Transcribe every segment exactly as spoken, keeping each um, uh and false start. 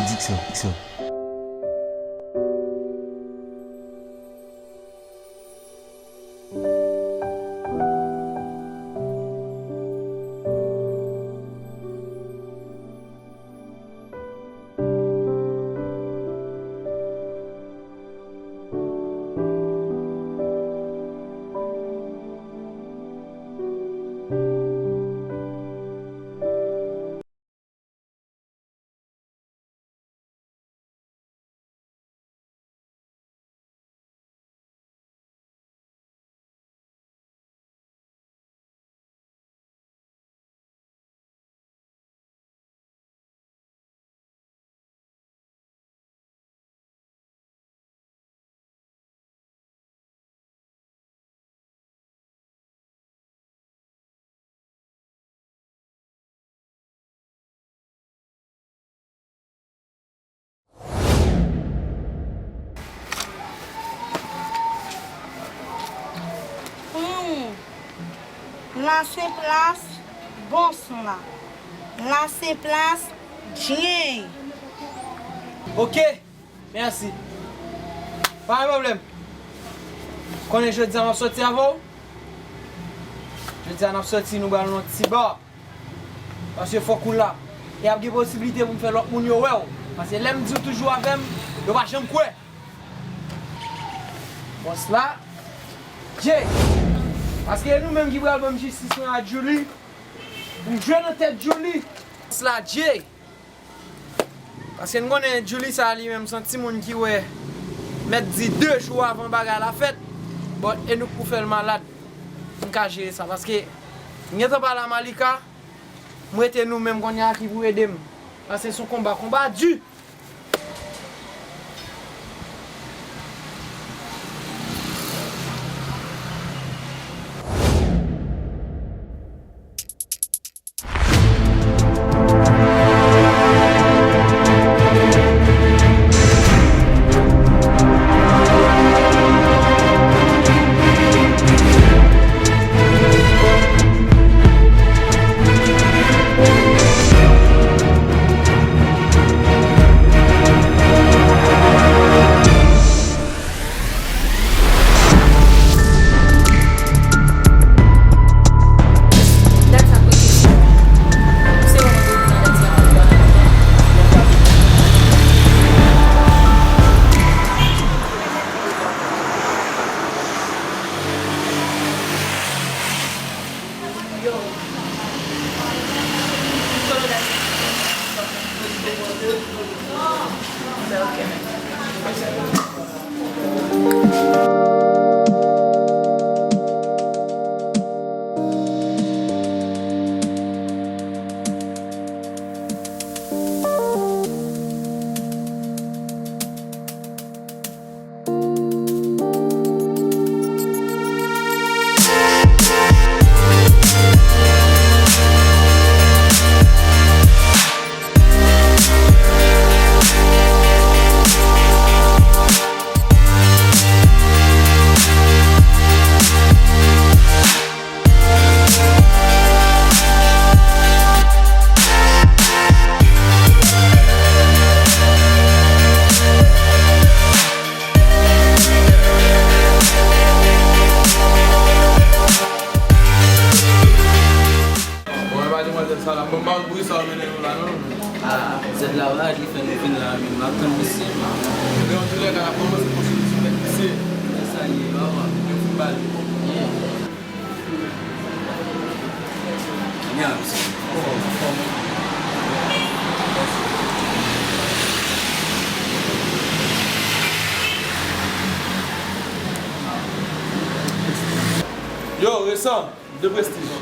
Diksyon, diksyon. Hmm. La se plas bòs la. La se plas Jay. Ok. Mèsi. Pa gen pwoblèm. Konnen jodi a m ap sòti avè w. Jodi a n ap sòti, nou pral nan yon ti ba. Paske fòk ou la. E ap gen posiblite pou m fè lòt moun yo wè w. Paske lè m di w toujou avè m, yo pa janm kwè. Bòs la, Jay. Paske e nou menm ki pral ban m jistis mwen a Djouly. Pou m jwe nan tèt Djouly. Bòs la, Jay. Paske n konnen Djouly sa li menm se yon timoun ki wè mèt di de jou avan bagay la fèt. Bon, e nou k pou fè l malad. M ka jere sa paske m gentan pale a Malika. M rete nou menm kounye a ki pou ede m. Paske se yon konba, konba di. Bon, e pa demwazèl sa la. Bon, m pa konn poukisa w mennen nou la, non. Ah, zèd la va, li fè nou vin la, men m ap tann misye. Men antoulèka, n ap kòmanse pwosedir sou tèt misye. Men sa l ye, papa. Yo fin ba l. Yeah. Anfòm, anfòm. Yo, Resan, de Prestige.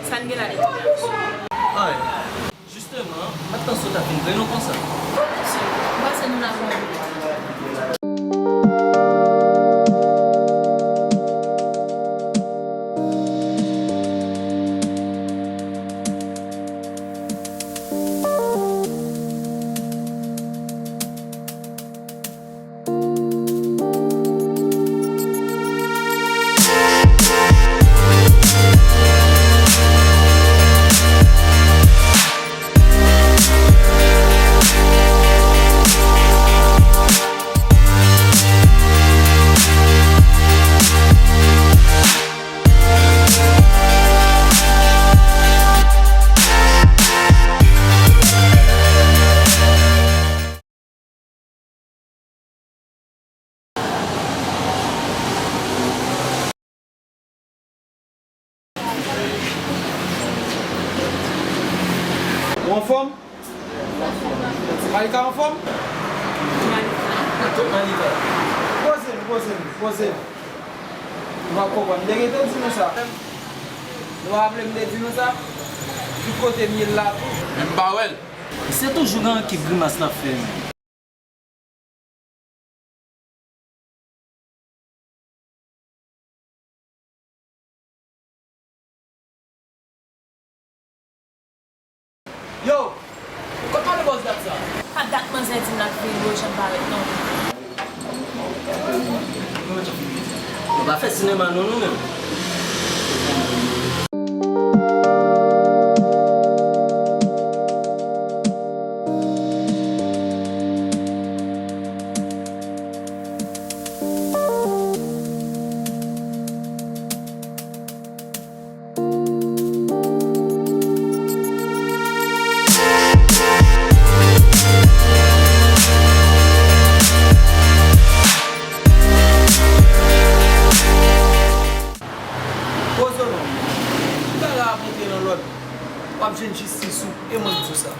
Sa n gen la depi yè? Anyen. Jisteman, m ap tann sot ap vin pre nou konsa. M panse nou la pou yon bout tan. Anfòm? Malika anfòm? Tout Malika. Poze nou, poze nou, poze nou. Nou pa konprann. M te gentan di nou sa. Nou pa raple m te di nou sa? Tout kote m ye l la tou. Men m pa wè l. Se toujou gen yon ki grimas l ap fè menm. Yo, kot mande bòs dat sa? Pa dat manzè di m l ap vini, yo janm parèt non. Nou pa fè sinema non nou menm. Poze w non. Tout bagay ap antre nan lòd. W ap jwenn jistis ou, e mwen k di w sa.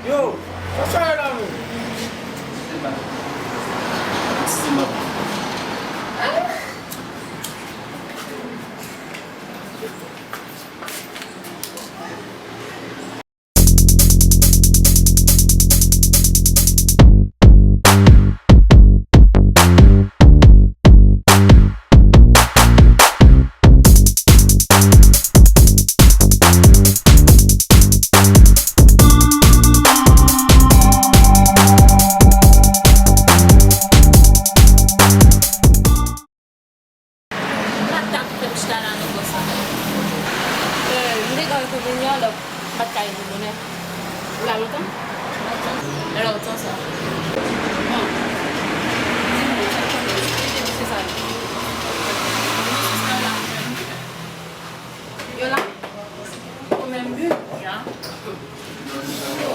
Yo, sa sa ye la menm? Madanm fè m chita la nan bò sa. Euh, m te gen yon reyinyon, alò m pa t ka rive bonè. Ou la lontan? Lontan sa. Bon. Di m non, sa k tonbe? Ki te mesye sa yo? Yo la? Ou menm wi. Ya.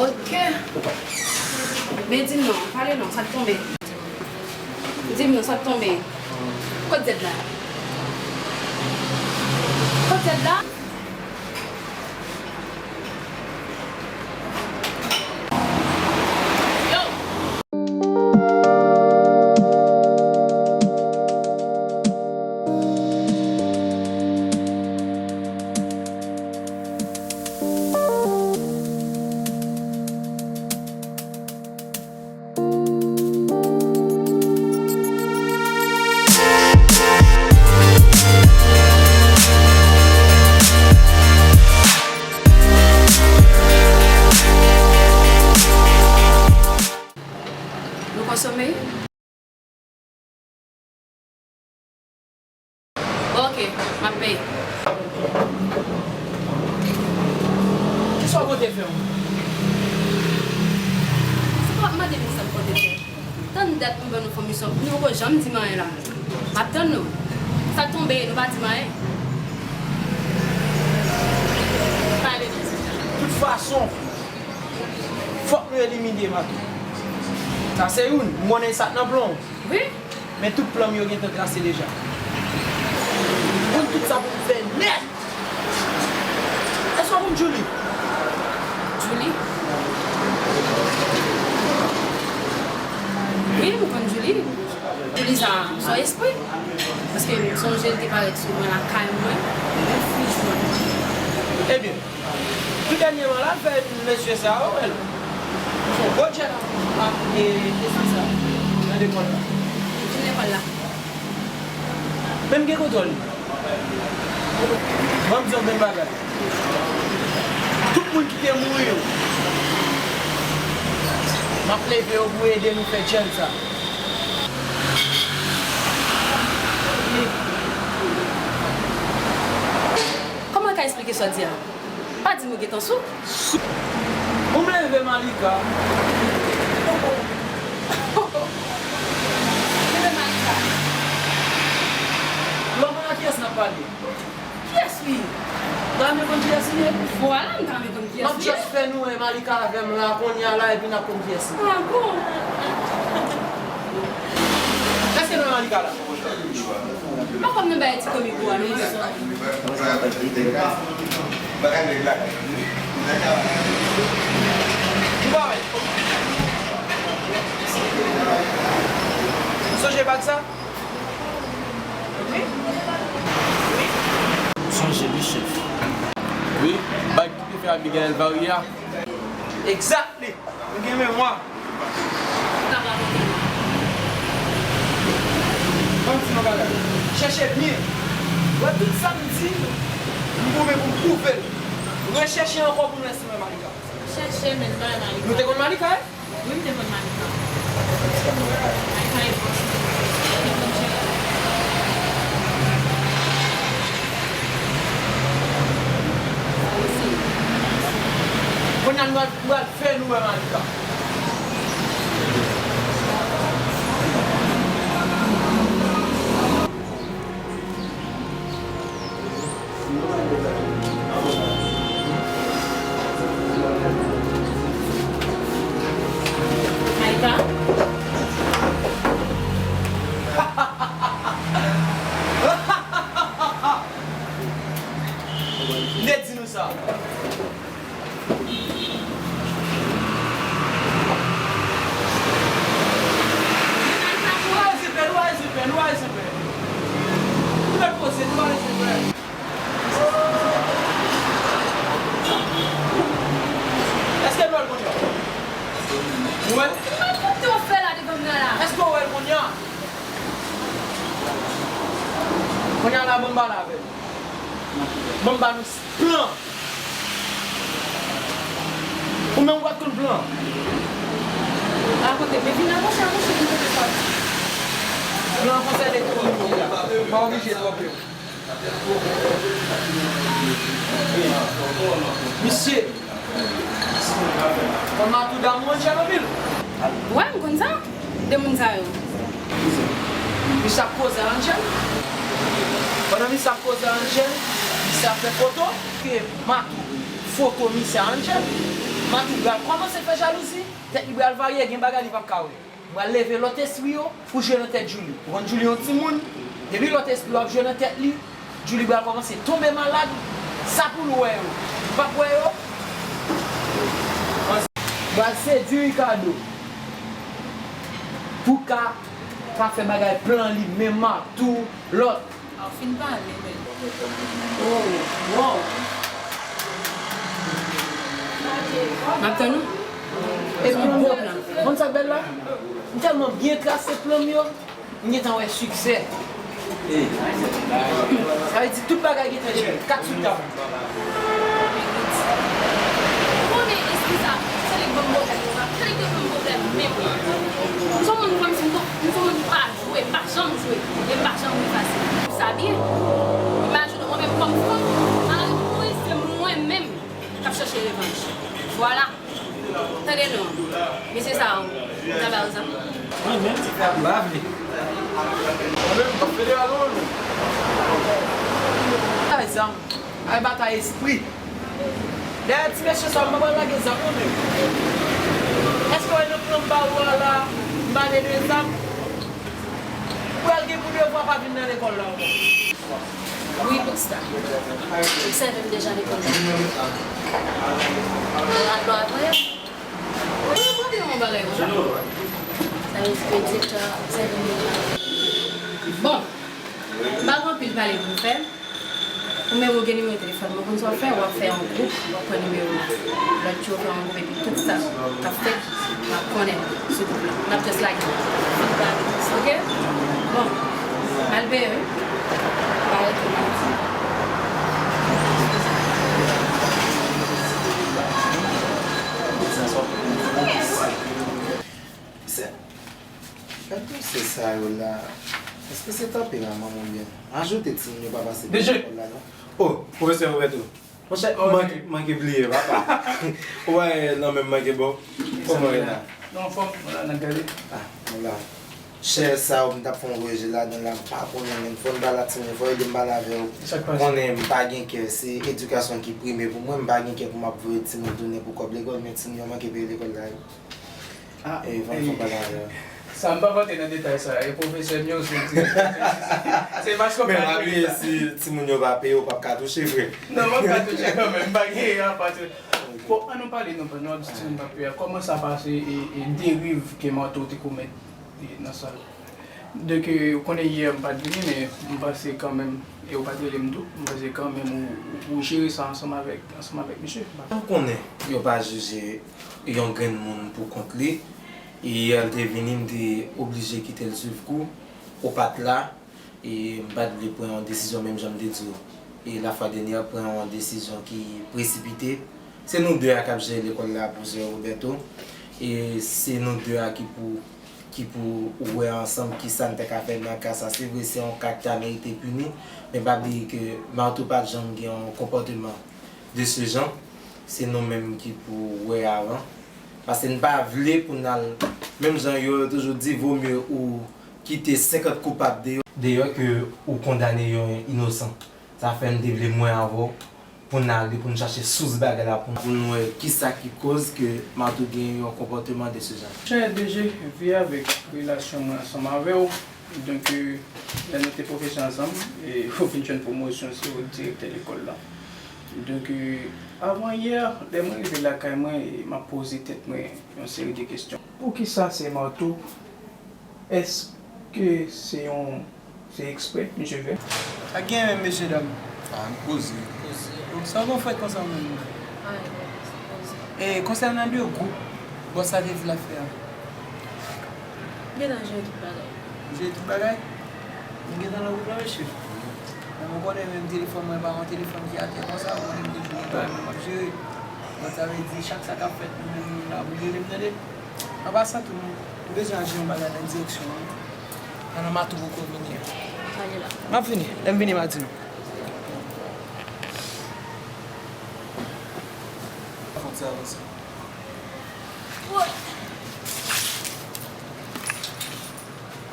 Ok. Men di m non, pale non, sa k tonbe? Di m non, sa k tonbe? Kot zèb la? Kot zèb la? Yo! Nou konsome? Bon, ok, m ap peye. Kisa w konte fè menm? Se pa w ap mande m kisa m konte fè. Tann dat m ban nou fòmisyon, nou poko janm di m anyen la. M ap tann nou. Sa k tonbe, nou pa di m anyen. Pale non, Suzanne. Tout fason, fòk nou elimine Matou. Sa se youn, m konnen sa k nan plan w. Wi. Men tout plan m yo gentan trase deja. M konn tout sa pou m fè nèt. Èske w konn Julie? Julie? Wi, m konn Julie. Julie sa, se yon espri. Paske m sonje l te parèt sou mwen lakay mwen, yon frijwa. Ebyen, tou dènyèman la, l fè mesye sa yo wè l. Fè yon gwo djèt ak e, e sa sa, nan lekòl la. Li fin lekòl la. Men m gen kontwòl li. Ban m di w yon grenn bagay. Tout moun ki te mouri yo, M ap leve yo pou ede nou fè djèl sa. Kòman w ka eksplike sa w di a? Pa di m ou gentan sou. Sou. Pou m leve Malika. Leve Malika. Lò mwen ak kiyès n ap pale? Kiyès li ye? M ta renmen konn kiyès li ye. Vwala, m ta renmen konn kiyès li ye. M ap just fè nou wè Malika avè m la, kounye a la, epi n ap konn kiyès li ye. Ah bon? Èske nou wè Malika la? M pa konn nan bagay ti komik ou a, non. Ou pa wè? Ou sonje bag sa? Wi. Wi. M sonje li, chèf. Wi, bag ki te fè Abigail Varia. Exactly. Ou gen memwa. Ou ka rakonte m. Ban m di nou yon bagay. Chèche byen. Wè tout sa m di, m goumen pou m pwouve l. Rechèche ankò pou nou wè si nou wè Malika. Chèche, men nou pa wè Malika. Nou te konn Malika, wi? Wi, m te konn Malika. Malika e bòs mwen. Li konn jere. Kounye a nou pral, nou pral fè nou wè Malika. Malika? M te di nou sa. Nou pa rezipe, nou pa rezipe, nou pa rezipe. Nou mèt poze, nou pa rezipe. Èske nou wè l kounye a? Ou wè l? Ki malpwòpte w ap fè la devan m nan la? Èske w wè l kounye a? Kounye a la, ban m pale avè l. Ban m ba nou plan. Ou menm ou pa t konn plan. Rakonte, men vin apwoche, apwoche, vin kote sa. Plan an konsène tout moun. Pa oblije twòp yo. Misye, konn Matou damou Angel anpil. Wè, m konn sa. De moun sa yo. Misye ap koze a Angel. Pandan misye ap koze a Angel, misye ap fè foto. Ke Matou foto misye a Angel. Matou pral kòmanse fè jalouzi. Tèt li pral varye, gen bagay li p ap ka wè. M pral leve lòt espri yo pou jwe nan tèt Djouly. Ou konn Djouly yon timoun, depi lòt espri yo ap jwe nan tèt li, Djouly pral kòmanse tonbe malad. Sa pou l wè yo, li p ap wè yo. M pral sedui Ricardo pou ka, ka fè bagay plan li, men Matou, lòt. A, w fin pale, men. Oh, wow. M ap tann ou. Epi, bon plan. Konn sa k bèl la? M tèlman byen trase plan m yo, m gentan wè siksè. Sa vle di tout bagay gentan kat sou tab. Ou konnen espri sa, se li k ban m pwoblèm, se li k te ban m pwoblèm menm. M se yon moun kòmsi m, m se yon moun ki pa jwe, m pa janm jwe, e m pa janm ri fasil. Sa byen. Imajine w, mwen menm kòm fanm, malgre m mouri, se mwen menm k ap chèche revanj. Vwala. Tande non. Mesye sa yo, m ta ba yo zam. Mwen menm, m pa vle. Mwen menm, m p ap federal non, mwen menm. Ay zam, ay batay espri. Dèyè ti mesye sa yo, m pa pral lage zam non, mwen menm. Èske w wè nan plan m ba ou a la, m pale de zam? Ou pral gen pou devwa pa vin nan lekòl la ankò. Wi, boss la. Li sèvi m deja lekòl la. Lò a, lò a voye. Wi, mwen di nou yon bagay konsa. Sa vle di ke direktè a sèvi m deja. Bon, m pa gen anpil pale pou m fè. Ou menm ou gen nimewo telefòn mwen, ou konn sa w ap fè, w ap fè yon gwoup, w ap pran nimewo lòt yo, fè yon gwoup epi tout sa k ap fèt, m ap konnen sou gwoup la. M ap just lage. Oke? Bon. M al benyen wi. Pa rete, m ap di. Sa sòti pou mwen. Yo la, èske se tanperaman m oubyen? Ajoute timoun yo pa pase byen lekòl la non. Oh, pwofesè Roberto. Monchè, m manke, manke bliye, papa. Ou wè nan men m manke bon. Kòman w ye la? Non, anfòm, mwen la nan gade. Ah, mwen la. Chèz sa yo, m t ap fè yon voye je ladan l la, m pa konnen, men fò n pale ak timoun yo, fò yo ede m pale avè yo. Sa k pase? Konnen m pa gen kè, se edikasyon ki prime pou mwen, m pa gen kè pou m ap voye timoun tounen pou kòb lekòl, men timoun yo manke peye lekòl la wi. Ah, e, fò, fò pale avè yo. Sa, m p ap antre nan detay sa, e pwofesè m yo, se direktè, se, se, se, se paske m pa jere sa. Men pa bliye, si timoun yo pa peye, ou p ap ka touche vre. Non, m ap ka touche kanmenm, m pa gen apa. Bon, ann nou pale, nou, nou ap di timoun pa peye. Kòman sa pase, e, e deriv ke Marteau te komèt, e, nan sa l? Donk, e, ou konnen yè m pa t vini, men m pase kanmenm, e ou pa t rele m tou, m pase kanmenm ou, ou, ou jere sa ansanm avèk, ansanm avèk misye. Ou konnen, yo pa jije yon grenn moun pou kont li. E yè l te vini, m te oblije kite l swiv kou. Ou pa t la, e m pa t vle pran yon desizyon menm jan m te di w. E lafwa dènyè, pran yon desizyon ki presipite. Se nou de a k ap jere lekòl la, pwofesè Roberto. E se nou de a ki pou, ki pou wè ansanm kisa n ta ka fè nan ka sa. Se vre, se yon ka ki ta merite pini, men pa bliye ke Marteau pa t janm gen yon konpòteman de ce genre, se nou menm ki pou wè avan. Paske n pa vle pou n al, menm jan yo toujou di, vo mye ou kite senkant koupab deyò, deyò ke ou kondane yon inosan. Sa fè n te vle mwen avè w pou n ale, pou n chache sous bagay la, pou n, pou n wè kisa ki koz ke Marteau gen yon konpòteman de ce genre. Chè D G, vi avèk relasyon mwen ansanm avè w, Donk, e, lè nou te pwofesè ansanm, e ou vin jwenn pwomosyon, se ou k direktè lekòl la. Donk, e, avan yè, lè mwen rive lakay mwen, e m ap poze tèt mwen yon seri de kesyon. Poukisa se Marteau? Èske se yon, se eksprè misye fè? Sa gen menm, mesye dam? Ah, n poze. Donk, sa w gen fèt konsa menm? E, konsènan de gwoup, bòs la te di l ap fè a. M gentan jere tout bagay. Ou jere tout bagay? M gentan nan gwoup la, mesye. Men mwen konnen menm telefòn mwen, pa yon telefòn ki atè konsa, ou konnen m toujou gen bagay mwen m ap jere. Donk, sa vle di, chak sa k ap fèt, nou menm nou la pou jere, m tande. An pasan tou, nou bezwen aji yon bagay nan direksyon an. Pandan Marteau poko vini an. M ap vini. Lè m vini, m a di nou. Fon ti avanse.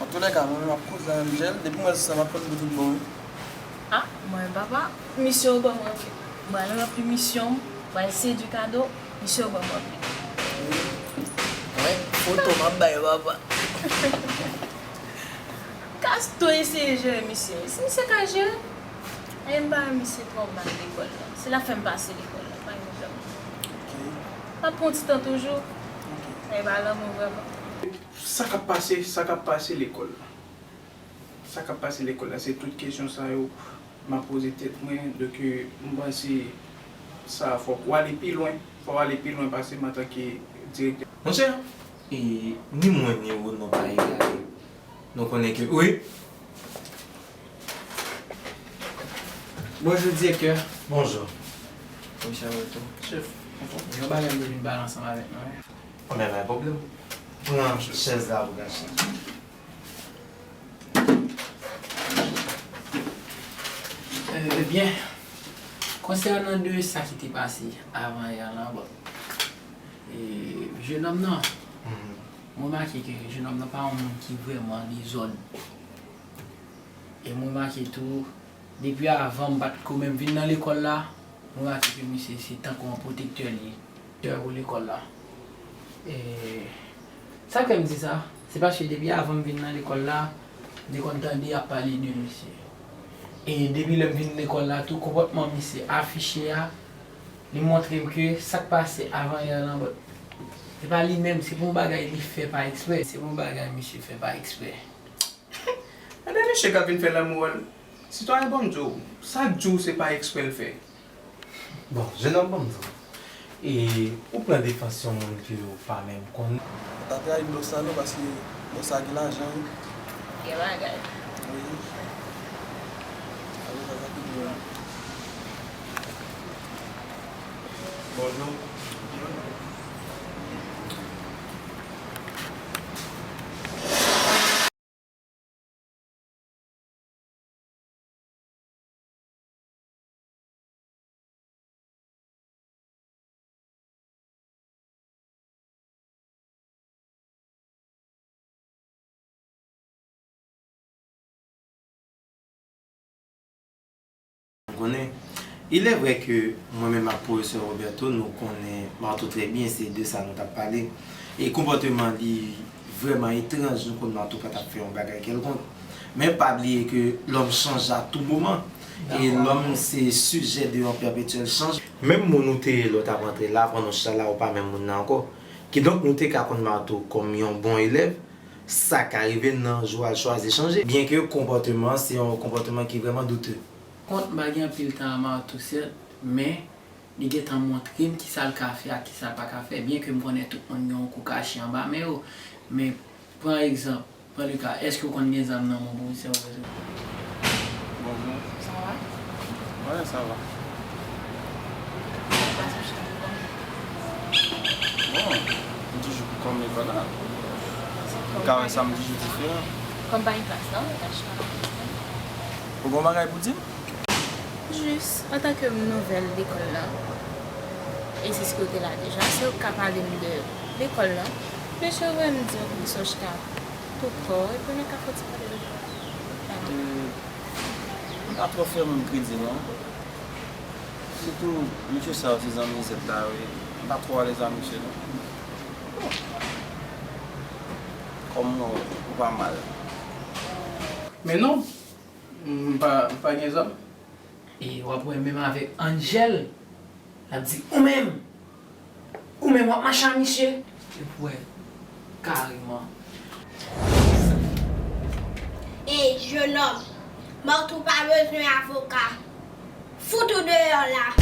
Antoulèka, mwen menm m ap koze ak Angel. Depi m wè l sou sa, m ap pran l pou tout bon, wi. Ah, mwen, papa, misye yo ban m ranpli. M pral ranpli misyon m, m pral sedui Kado, misye yo ban m ranpli. Mwen, foto m ap bay, papa. Kastò eseye jere misye. Si misye ka jere, men m pa wè misye twò mal lekòl la. Se l ap fè m pase lekòl la, pa gen pwoblèm. Ok. M ap pran yon ti tan toujou. Ok. Men pa lanmou vrèman. Sa k ap pase, sa k ap pase lekòl la? Sa k ap pase lekòl la? Se tout kesyon sa yo m ap poze tèt mwen. Donk, e, m panse sa fòk w ale pi lwen. Fò w ale pi lwen pase m antanke direktè. Monchè, e, ni mwen ni ou nou pa egare. Nou konnen ke, wi. Bonjou, direktè. Bonjou. Komisè Roberto. Chèf, anfòm? Yon bagay m te vin pale ansanm avèk nou, wi. Anben, pa gen pwoblèm. Pran chèz la pou gache. E, ebyen, konsènan de sa ki te pase avan yè lan, bon, e, jenòm nan, mhm, mwen remake ke jenòm nan pa yon moun ki vrèman dezòd. E mwen remake tou, depi avan m pa t ko menm vin nan lekòl la, mwen remake ke misye se tankou yon pwotektè li ye. Direktè pou lekòl la. E sa k fè m di sa, se paske depi avan m vin nan lekòl la, m te konn tande y ap pale de misye. E depi lè m vin lekòl la tou, konpòtman misye afiche a, li montre m ke sa k pase avan yè lan, bon, se pa li menm, se pa yon bagay li fè pa eksprè. Se pa yon bagay misye fè pa eksprè. Gade mesye k ap vin fè lanmou a l. Sitwayen, ban m di w, sa k di w se pa eksprè l fè? Bon, jenòm, ban m di w. E ou pran defans yon moun ke w pa menm konn. Pa trayi bòs la non, paske bòs la gen lajan, wi. Gen bagay. Wi. Apre sa, sa ki djòl. Bonjou. Konnen. Il est vrai que mwen menm ak pwofesè Roberto, nou konnen Martou trè byen, se de sa nou t ap pale. E konpòteman li vrèman etranj, nou konn Martou pa t ap fè yon bagay kèlkonk. Men pa bliye ke lòm chanje a tou moman. E lòm se sijè de yon pèpetyèl chanjman. Menm moun ou te ye lè w t ap antre la, pandan w chita la, ou pa menm moun nan ankò. Kidonk, nou te ka konn Martou kòm yon bon elèv, sa ka rive nan jou a l chwazi chanje. Byenke konpòteman an se yon konpòteman ki vrèman douteux. Kont m pa gen anpil tan a Martou sèt, men li gentan montre m kisa l ka fè ak kisa l pa ka fè, byenke m konnen tout moun gen yon kou kache anba men yo. Men, pran egzanp, pran le ka, èske w konn gen zam nan men w pou w sèvi avè l? Bonjou. Sa va? Wi, sa va. Ou pase w chita pou kòm? Bon, m toujou pou kòm lekòl la. Ou ka wè sa m toujou diferan. Kòm pa gen plas la, ou ka chita la. Ou gen yon bagay pou di m? Jis, antanke m nouvèl lekòl la, e se si w te la deja, se ou k ka pale m de lekòl la. Mesye, ou wè m di w pou w chita pou kò w, epi nou ka fè yon ti pale de lekòl. Hmm, m pa twò fè moun kredi non. Sitou, mesye sa yo se zanmi zèt la yo ye. M pa twò alèz a mesye non. Kòm ou pa mal. Men non, m pa, m pa gen zam. E w ap wè menm avèk Angel, l ap di, ou menm, ou menm w ap mache a misye. Epi w wè, kareman. Ey, jenòm, Martou pa bezwen avoka. Fout ou deyò la.